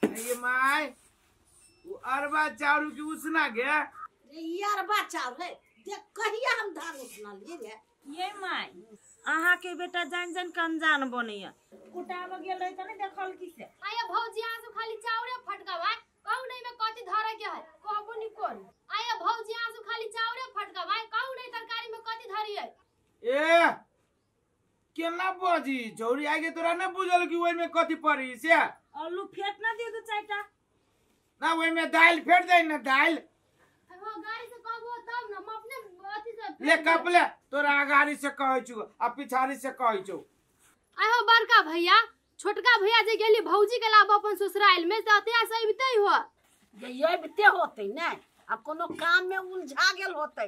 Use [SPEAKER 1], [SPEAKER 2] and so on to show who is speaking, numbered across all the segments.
[SPEAKER 1] ये my वो अरबा चाउर की उसना गया।
[SPEAKER 2] ये अरबा चाउर है देख कहिया हम धान उसना लिए रे।
[SPEAKER 3] ये my अहाँ के बेटा जान जान के अनजान बनैया कुटाब गेल रही त नहीं देखल की से।
[SPEAKER 4] आया भौजी अहाँ सब खाली चाउरे फटकावा कहू नहीं में कथी धरे के है कहबो नहीं कोन। आया भौजी अहाँ सब खाली चाउरे फटकावा कहू नहीं तरकारी में कथी धरी है।
[SPEAKER 1] ए केना बजी छौरी आगे तोरा न बुझल कि ओइ में कथी पड़ी से।
[SPEAKER 3] आलू फेट ना दियो दू चारिटा
[SPEAKER 1] ना ओइ में दाल फेट दे ना दाल।
[SPEAKER 4] हो गाड़ी से कहबो तब ना हम अपने अथी से
[SPEAKER 1] ले कपले तोरा गाड़ी से कहै छु आ पिछाड़ी से कहै छु।
[SPEAKER 4] आय हो बड़का भैया छोटका भैया जे गेली भौजी के लाभ अपन ससुराल में से अतिया से अबिते हो।
[SPEAKER 2] ये अबिते होते ने आ कोनो काम में उलझा गेल होते।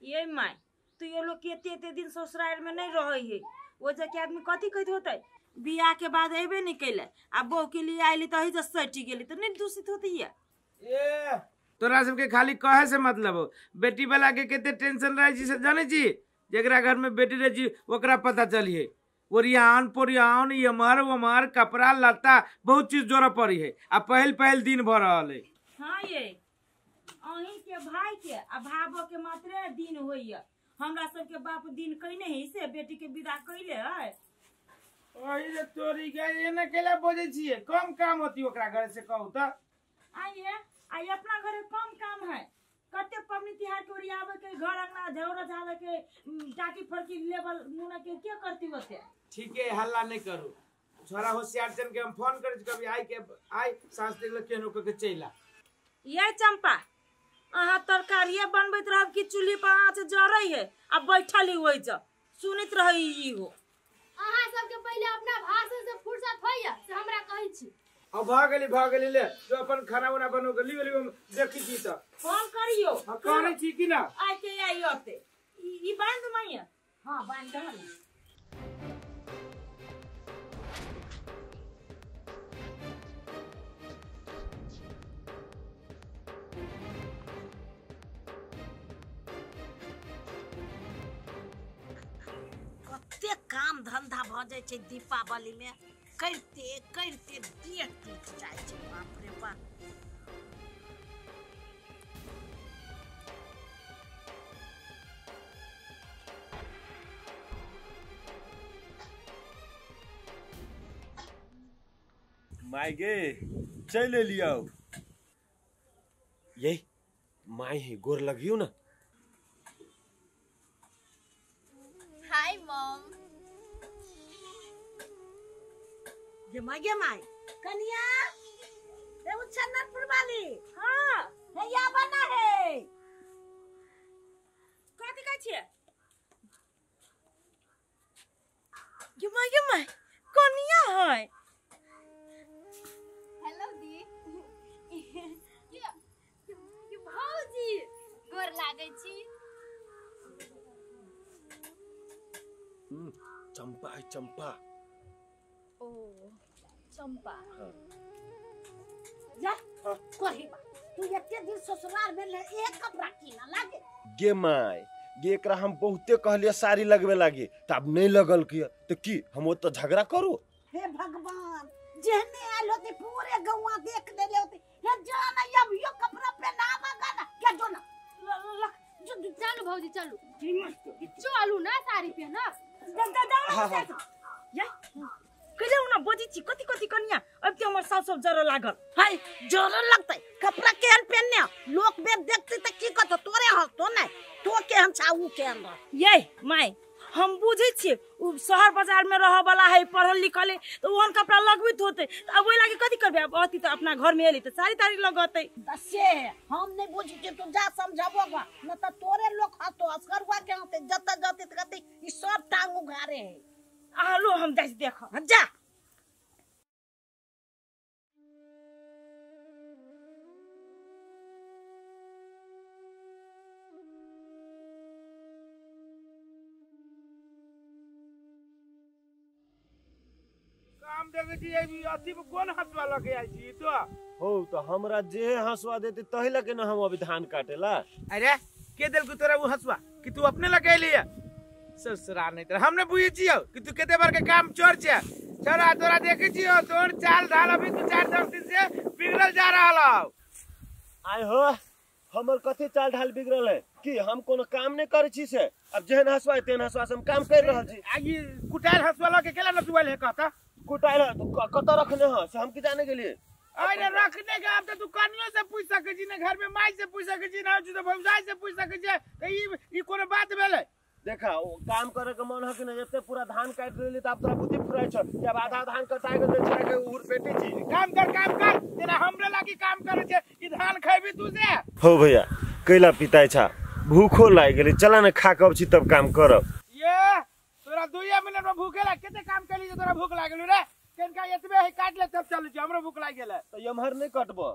[SPEAKER 3] ये my तू ये लोग के एते एते दिन ससुराल में नहीं रहै है ओ जे के आदमी कथी कहत होते बियाह के बाद अबे नहीं कैले आ बहू के लिए आइली त ही सटी गेली त नहीं दूषित होती है।
[SPEAKER 1] ए तोरा सबके खाली कहे से मतलब हो बेटी वाला के केते टेंशन रहे छी से जाने छी। जेकरा घर में बेटी रहे छी ओकरा पता चली है ओरियान पोरियान यमर वमर कपड़ा लत्ता बहुत चीज जोड़ा पड़ी है आ पहल पहल दिन भर रहल है।
[SPEAKER 3] हाँ ये अहीं के भाई के आ भाबो के मात्रे दिन होइया हमरा सबके बाप दिन कइने है से बेटी के विदा कइले है।
[SPEAKER 1] ओही रे तोरी के एना केला बजै छियै कम काम होती ओकरा घर से कहू त।
[SPEAKER 3] आइए आई अपना घरे कम काम है कते पबनी तिहार के ओरियावे के घर अंगना झौरा झावे के टाटी फरकी लेवल मुना के करती होते।
[SPEAKER 1] ठीक है हल्ला नहीं करू छोरा होशियार जन के हम फोन करै छी कभी आई के आई साँझ तक ले केनो के चैला।
[SPEAKER 3] ये चंपा अहाँ तरकारिये बनबैत रहब कि चूल्ही पर आँच जरै है आ बैठल ही ओइ ज सुनैत रहै ई हो।
[SPEAKER 4] अहाँ सबके पहिले अपना भाषण से फुर्सत होइया से हमरा कहै छी।
[SPEAKER 1] अब भऽ गेली ले जो अपन खाना उना बनो के ली हम देखी छी त
[SPEAKER 3] फोन करियो।
[SPEAKER 1] हां करै छी कि ना
[SPEAKER 3] आइ के आई होते ई बांध मैया।
[SPEAKER 2] हां बांध दह ना। कते काम धंधा भ जाइ छै दीपावली में करते करते देह टूट जाइ छै बाप रे बाप।
[SPEAKER 5] My गे चल एलियौ। ये my है गोर लगियो ना।
[SPEAKER 4] Hi mom.
[SPEAKER 2] गे my कनिया ए उ चंदनपुर वाली।
[SPEAKER 3] हां
[SPEAKER 2] हैया बना है
[SPEAKER 3] कथी कहै छियै गे my कनिया है।
[SPEAKER 4] हेलो दी ये भौजी गोर लागै छी।
[SPEAKER 5] चंपा है चंपा।
[SPEAKER 4] ओ चंपा।
[SPEAKER 5] हाँ।
[SPEAKER 2] जा कही बा तू एते दिन ससुराल में एक कपड़ा कीना लागे।
[SPEAKER 5] गे my गे एकरा हम बहुते कहलिए साड़ी लगबे लागे तब नहीं लगल की तो की हम ओत झगड़ा करू।
[SPEAKER 2] हे भगवान जेहने आयल होते पूरे गौवा देख देले होते हे जान अब यो कपड़ा पहनावा गाना क्या जो ना
[SPEAKER 4] चलू भौजी चलू चलू ना साड़ी पहना
[SPEAKER 3] दा या कहियो ना बजी छी कथी कथी कनिया अब के हमर सास सब जरो लागल।
[SPEAKER 2] हाय जरो लगतै कपड़ा केहन पहनने लोक बेद देखते त की कहतो तोरे हसतो नै तो केहन छा उ केहन रह।
[SPEAKER 3] ये my हम बुझै छियै उ शहर बाजार में रह वाला है पढ़ल लिखल है त ओहन कपड़ा लगबैत होते त अब ओइ लागे कथी करबै अब अथी त अपना घर में एली त साड़ी ताड़ी लगतै।
[SPEAKER 2] से हम नहीं बुझै छियै तू जा समझाबो गा न त तोरे लोक हसतो असगरुआ के हसते जत जत कहते ई सब टांग उघारे है।
[SPEAKER 3] अहाँ लो हम जाइ देख
[SPEAKER 2] जा।
[SPEAKER 1] काम देखै छी अथी में कोन हसुआ लगे आइ छी तो
[SPEAKER 5] हो तो हमरा जे हसुआ देते तही लगे ना हम अभी धान काटेला।
[SPEAKER 1] अरे के देलकू तोरा उ हसुआ कि तू अपने लगे लिया ससुरा नहीं तर हमने बुझे छियो कि तू केते बार के काम चोर छे। छोरा तोरा देखे छियो तोर चाल ढाल अभी 2-4-10 दिन से बिगड़ल जा रहल हौ।
[SPEAKER 5] आय हो हमर कथी चाल ढाल बिगड़ल है कि हम कोनो काम नहीं करे छी से? अब जेहन हसवा तेहन हसवा से हम काम कर रहल छी।
[SPEAKER 1] आ ई कुटाइल हसवा ल के केला न तुआइल है कहता?
[SPEAKER 5] कुटाइल कत रखने ह से हम की जाने के लिए?
[SPEAKER 1] अरे रखने के आप तो दुकानियों से पूछ सके छी, ना घर में माई से पूछ सके छी, ना तो भौजाई से पूछ सके छी। त ई कोनो बात भेलै?
[SPEAKER 5] देखा वो काम करे के मन है कि नहीं, एते पूरा धान काट लेली त अब तोरा बुद्धि फुराइ छ कि अब आधा धान कटाय के छा के उर पेटी छी।
[SPEAKER 1] काम कर काम कर, तेरा हमरे लागी काम करे छे, ई धान खैबी तू से।
[SPEAKER 5] हो भैया कैला पिताय छा, भूखो लाग गेली, चला न खा के अब छी तब काम करब।
[SPEAKER 1] ये तोरा 2 मिनट में भूखे लाग केते काम कली जे तोरा भूख लागल रे? केनका एतबे है काट ले तब चलू छी, हमरो भूख लाग गेलै।
[SPEAKER 5] त एमहर नहीं कटबो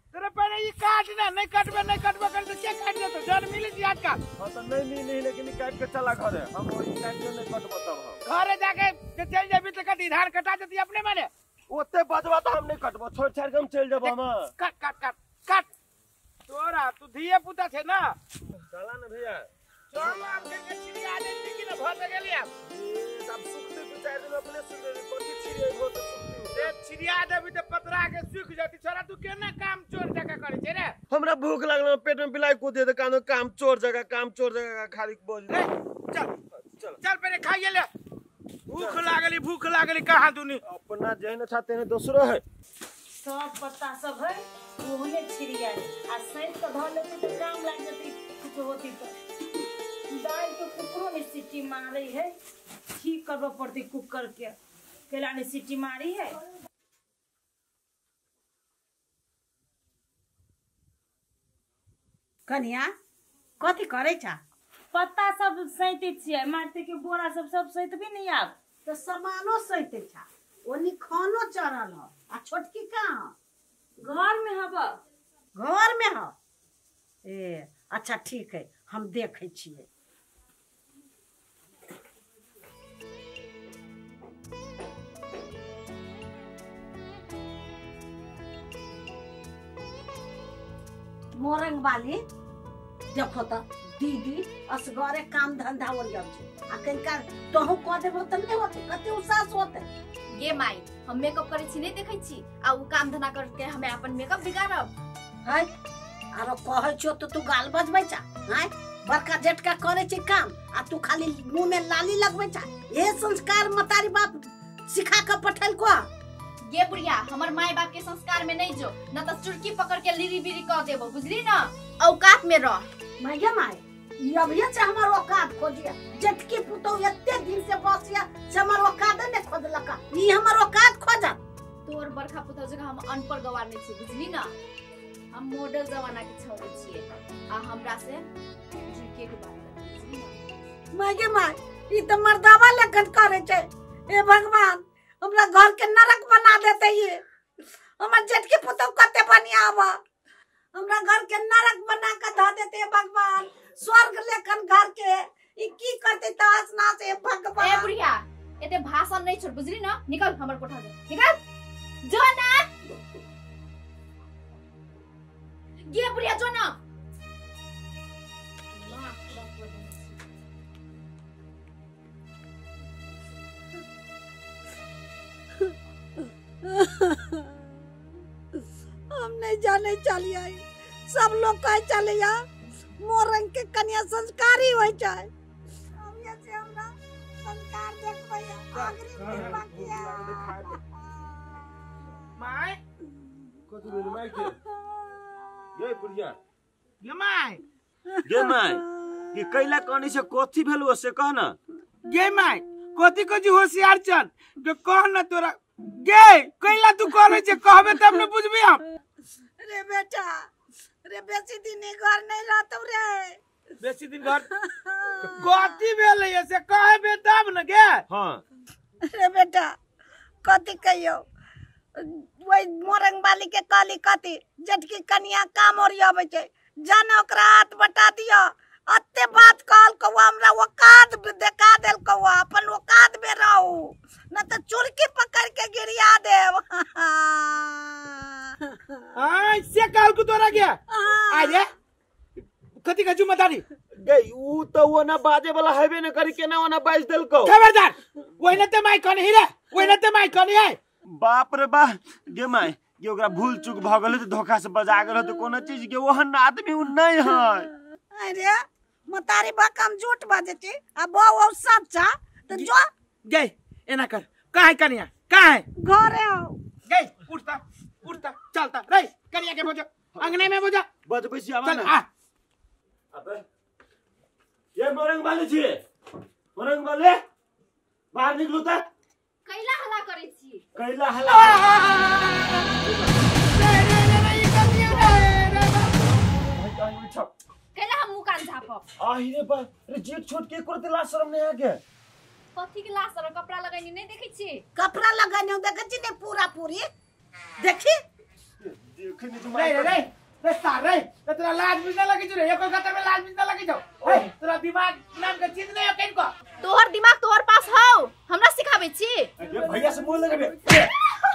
[SPEAKER 1] तेरे पहले ई काट ना, नहीं कटबे नहीं कटबे कर तो के काट देतो? जन मिली छी आजकल।
[SPEAKER 5] हां त नहीं मिली, लेकिन ई काट के चला घरे, हम ई काट के नहीं कटबो तब हम
[SPEAKER 1] घरे जाके जे चल जेबी त कटी धान कटा देती अपने माने।
[SPEAKER 5] ओते बजबा त हम नहीं कटबो, छोड़ छाड़ के हम चल जेबो। हम
[SPEAKER 1] काट काट काट काट तोरा तू धिये पुता छे ना।
[SPEAKER 5] चला ना भैया
[SPEAKER 1] चल, आब के चिड़िया दे कि ना भर गेली आब।
[SPEAKER 5] सब सुखते 2-4 दिन अपने सुख देबी, कथी चिड़िया हो त सुखती
[SPEAKER 1] रे? चिड़िया देबी त पतरा के सुख जाती। छोरा तू केना काम चोर जका करे छे रे?
[SPEAKER 5] हमरा भूख लागल, पेट में बिलाई कूद दे कानो काम चोर जगह काम चोर जगह खाली बोल।
[SPEAKER 1] रे चल चल चल पहले खाइए ले, भूख लागली भूख लागली कहां दुनी।
[SPEAKER 5] अपना जेहन छा तेने दोसरो है।
[SPEAKER 3] सब पत्ता सब है ओहने छिड़िया आ सैत के धर लेती त काम लाग जती, कुछ होती त। दाल के कुकरो ने सीटी मारी है, ठीक करबो पड़ती कुकर के, केला ने सीटी मारी है।
[SPEAKER 2] कनिया कथी करे छा?
[SPEAKER 3] पत्ता सब सैते छियै, मारते के बोरा सब सब सैतबी नहीं आब।
[SPEAKER 2] त सामानो सैते छा, ओनी खानो चढ़ल ह। आ छोटकी कहाँ?
[SPEAKER 3] घर में हब।
[SPEAKER 2] घर में ह? ए अच्छा ठीक है, हम देखे छियै। मोरंग वाली देखो त दीदी असगरे काम धंधा ओरियाउ छै, आ कनिका तोहू कह देबो त नहीं होतै, कते उसास होतै।
[SPEAKER 4] गे माई हम मेकअप करे छी नहीं देखै छी, आ उ काम धंधा करके हमें अपन मेकअप बिगाड़ब
[SPEAKER 2] है? आरो कहै छियो त तू गाल बजबै छा हैं? बड़का झटका करे छै काम आ तू खाली मुंह में लाली लगबै छा। ये संस्कार मतारी बाप सिखा के पठेलको?
[SPEAKER 4] गे बुढ़िया हमर माय बाप के संस्कार में नहीं जो, न त चुटकी पकड़ के लिरी बिरी कह देबो, बुझली ना? औकात में रह।
[SPEAKER 2] माय माय ई अभिये से हमर औकात खोजिया, जेठकी पुतौ एते दिन से बसिया से हमर औकात ने खोजलका, ई हमर औकात खोजत।
[SPEAKER 4] तोर बड़का पुतौ जगह हम अनपढ़ गवार नहीं छी, बुझली ना? हम मॉडल जमाना के छौरी छियै आ हमरा से झुके के बात कर, बुझली ना?
[SPEAKER 2] माय माय ई त मर्दावा लेखन करे छै। ए भगवान हमरा घर के नरक बना देते ये। हमर जेठकी पुतौ कते बढ़िया आवा, हमरा घर के नरक बना के ध देते भगवान, स्वर्ग लेखन घर के ई की करते तास ना से भगवान।
[SPEAKER 4] ए बुढ़िया एते भाषण नहीं छोड़, बुझली ना? निकल हमर कोठा से, निकल जो ना। गे बुढ़िया जो ना।
[SPEAKER 2] हम नहीं जाने चलिए, सब लोग कहे चलिया मोरंग के कन्या संस्कारी हो जाए। हम ये से हमरा संस्कार देखबै आखिरी दिन बाकी है।
[SPEAKER 1] My
[SPEAKER 5] कथि भेल माय के? गे बुढ़िया
[SPEAKER 1] गे my
[SPEAKER 5] गे my कि कैला कनी से कथि भेल से कह ना।
[SPEAKER 1] गे my कथि कथि होशियार चल जो कह ना तोरा। गे कैला तू कहले छे, कहबे तब न बुझबी हम।
[SPEAKER 2] रे बेटा रे बेसी दिन घर नहीं रहतौ रे,
[SPEAKER 1] बेसी दिन घर कथि भेलै से कहबे तब न गे।
[SPEAKER 5] हां
[SPEAKER 2] रे बेटा कथि कहियो, वही मोरंग वाली के कहली कथि जेठकी कनिया काम ओरियाबै छै, जाने ओकरा हाथ बटा दियो। अत्ते बात कहल कौआ हमरा औकात देखा देल कौआ, अपन औकात में रहू न त चुरकी पकड़ के गिरिया देब।
[SPEAKER 1] हां से कहल को तोरा गया आ रे कथि कछु मतारी
[SPEAKER 5] गई उ तो ओना बाजे वाला हेबे न करी, केना ओना बाज देलको।
[SPEAKER 1] खबरदार, ओहिना ते माई कनी रे, ओहिना ते माई कनी है।
[SPEAKER 5] बाप रे बा गे माई, गे ओकरा भूल चूक भ गेल त धोखा से बजा गेल त कोनो चीज के ओहन आदमी उ नहीं है।
[SPEAKER 2] अरे मतारी बा कम झूठ बाजे छी आ बहु सच्चा त जो
[SPEAKER 1] गे एना कर। काहे कनिया काहे
[SPEAKER 2] घरे आओ
[SPEAKER 1] गे, उठता उठता चलता रे कनिया के बोझ अंगने में बोझ
[SPEAKER 5] बजबै छी आवा
[SPEAKER 1] चल
[SPEAKER 5] ना।
[SPEAKER 1] आ
[SPEAKER 5] अबे ये मोरंग वाले छी, मोरंग वाले बाहर निकलू त।
[SPEAKER 4] कैला हल्ला करै छी?
[SPEAKER 5] कैला हल्ला
[SPEAKER 4] कैला हम मुँह कान झापब?
[SPEAKER 5] आहि रे बा रे, जेठ छोट के करते लाज शरम नहीं आगे।
[SPEAKER 4] कथी के लाज शरम? कपड़ा लगैनी नहीं देखै छी?
[SPEAKER 2] कपड़ा लगैनी देखै छी ने पूरा पूरी देखी
[SPEAKER 5] देखी नहीं।
[SPEAKER 1] रे रे रे रे सार रे, तोरा लाज भी ना लगे रे, एको गतर में लाज भी ना लगे छौ। ए तोरा दिमाग नाम के चीज नहीं हो कनको।
[SPEAKER 4] तोहर दिमाग तोहर पास हौ, हमरा सिखाबै छी?
[SPEAKER 5] ये भैया से मुंह लगबे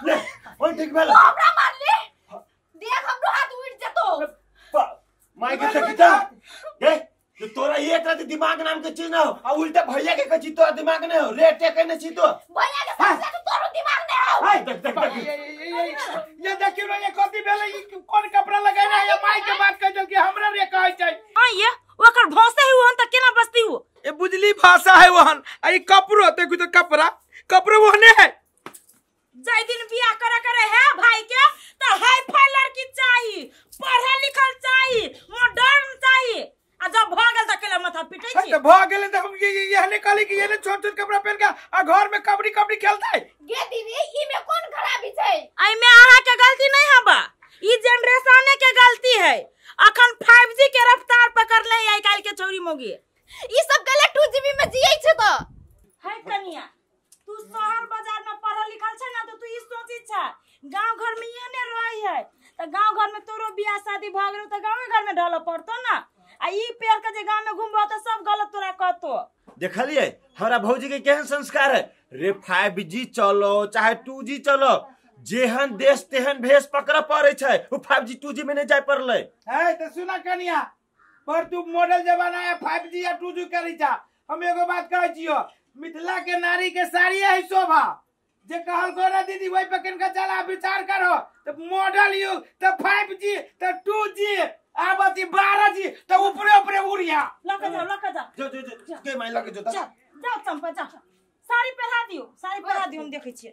[SPEAKER 5] ले ओइ ठीक भेल।
[SPEAKER 4] हमरा मारली देख, हमरो हाथ उड़ जतो।
[SPEAKER 5] माई के देखी त गे, तो तोरा एक रात दिमाग नाम के चीज ना हो आ उल्टा भैया के कहि तोरा दिमाग नहीं हो रे, टेके नहीं छी तो
[SPEAKER 4] भैया के साथ साथ तोरो दिमाग नहीं हो।
[SPEAKER 5] देख देख देख
[SPEAKER 1] ये देखियो रे, ये कथी भेलै? ई कोन कपड़ा लगैना है? माई के बात कह देल कि हमरा रे कहै छै।
[SPEAKER 3] हां ये ओकर भौसे ही ओहन त केना बस्ती हो?
[SPEAKER 1] ए बुझली भाषा है वहन, आ ई कपड़ो देखू तो कपड़ा कपड़ो वहने है।
[SPEAKER 3] जाय दिन बियाह करे करे है भाई के त हाई फाई लड़की चाही, पढ़ल लिखल चाही, मॉडर्न चाही, आ जब भ गेल त केला माथा पिटै छी।
[SPEAKER 1] त भ गेल त हम ये कहली कि ये छोट छोट कपड़ा पहन के आ घर में कबड्डी कबड्डी खेलतै।
[SPEAKER 4] गे दीदी, ई में कोन खराबी छै?
[SPEAKER 3] एहि में अहाँ के गलती नहीं हबा, ई जनरेशने के गलती है। अखन 5G के रफ्तार पकड़ले है आइ काल्हि के छौरी मोगी।
[SPEAKER 4] ई सब गले 2GB में जियै छै त।
[SPEAKER 3] है कनिया, तू शहर बाजार में पढ़ल लिखल छै ना त तू ई सोची छै गांव घर में एहने रहै है त गांव घर में तोरो बियाह शादी भ गेलो त गांवे घर में ढल पड़तो ना। आ ई पेड़ के जे गांव में घुमबो त सब गलत तोरा कहतो।
[SPEAKER 5] देखलिए हमरा भौजी के केहन संस्कार है रे। 5G चलो चाहे 2G चलो, जेहन देश तेहन भेष पकड़ पड़े छै। उ 5G 2G में नहीं जाय पड़लै।
[SPEAKER 1] है त सुना कनिया, पर तू मॉडल जमाना है 5G या 2G करै छा। हम एगो बात कहै छियो, मिथिला के नारी के साड़ी है शोभा, जे कहल को ना दीदी वही पे किनका चला विचार करो। तो मॉडल युग तो 5G तो 2G आबती 12G तो ऊपरे ऊपरे उड़िया।
[SPEAKER 3] लके जाओ लके जाओ,
[SPEAKER 5] जो जो जो के माई लके जो त
[SPEAKER 3] जाओ चंपा जाओ, साड़ी पहना दियो, साड़ी पहना दियो, हम देखै छियै।